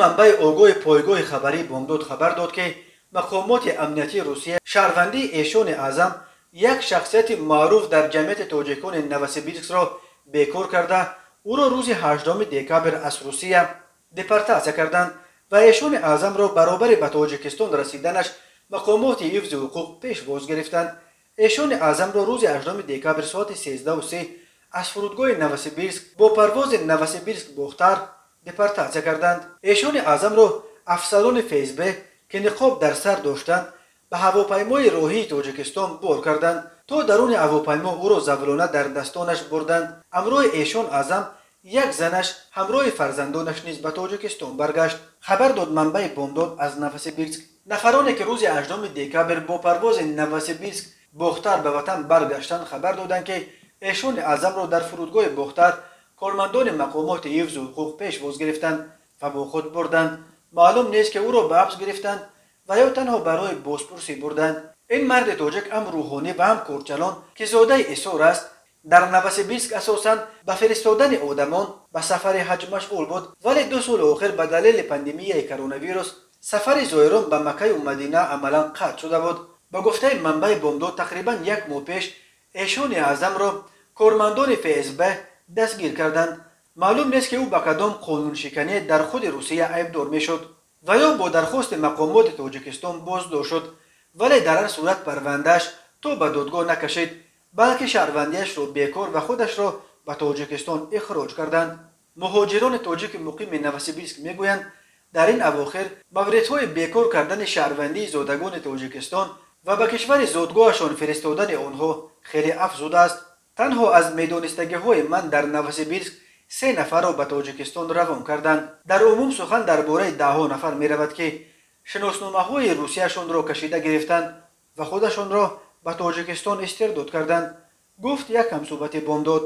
Манбаи огоҳи пойгоҳи хабарии Бомдод хабар дод, ки мақомоти амниятии Русия шаҳрвандии Эшони Аъзам, як шахсияти маъруф дар ҷамъияти тоҷикони Новосибирскро бекор карда, ӯро рӯзи 8 декабр аз Русия депортатсия карданд ва Эшони Аъзамро баробари ба Тоҷикистон расиданаш мақомоти ҳифзи ҳуқуқ пешвоз гирифтанд. Эшони Аъзамро рӯзи 8 декабр соати 13:30 аз фурудгоҳи Новосибирск бо парвози Новосибирск Бохтар депортатсия карданд. Эшони Аъзамро афсарони ФСБ, ки ниқоб дар сар доштанд, ба ҳавопаймои роҳии Тоҷикистон бор карданд, то даруни ҳавопаймо ӯро завлона дар дастонаш бурданд. Ҳамроҳи Эшон Аъзам як занаш ҳамроҳи фарзандонаш низ ба Тоҷикистон баргашт, хабар дод манбаи Бомдод аз Новосибирск. Нафароне, ки рӯзи 8 декабр бо парвози Новосибирск Бохтар ба ватан баргаштанд, хабар доданд, ки Эшони Аъзамро дар фурудгоҳи Бохтар кормандони мақомоти ҳифзу ҳуқуқ пешвоз гирифтанд ва бо худ бурданд. Маълум нест, ки ӯро ба ҳабс гирифтанд ва ё танҳо барои бозпурсӣ бурданд. Ин марди тоҷик ҳам рӯҳонӣ ва ҳам корчалон, ки зодаи Исор аст, дар Новосибирск асосан ба фиристодани одамон ба сафари ҳаҷ машғул буд, вале 2 соли охир ба далели пандемияи коронавирус сафари зоирон ба Маккаю Мадина амалан қатъ шуда буд. Ба гуфтаи манбаи Бомдод, тақрибан як моҳ пеш Эшони Аъзамро кормандони ФСБ дастгир карданд. Маълум нест, ки ӯ ба кадом қонуншиканӣ дар худи Русия айбдор мешуд ва ё бо дархости мақомоти Тоҷикистон боздошт шуд, вале дар ҳар сурат парвандааш то ба додгоҳ накашид, балки шаҳрвандиашро бекор ва худашро ба Тоҷикистон ихроҷ карданд. Муҳоҷирони тоҷики муқими Новосибирск мегӯянд, дар ин авохир мавридҳои бекор кардани шаҳрвандии зодагони Тоҷикистон ва ба кишвари зодгоҳашон фиристодани онҳо хеле афзудааст. Танҳо аз медонистагиҳои ман дар Новосибирск 3 нафарро ба Тоҷикистон равон карданд. Дар умум сухан дар бораи даҳҳо нафар меравад, ки шиносномаҳои русияшонро кашида гирифтанд ва худашонро ба Тоҷикистон истирдод карданд, гуфт як ҳамсӯҳбати Бомдод.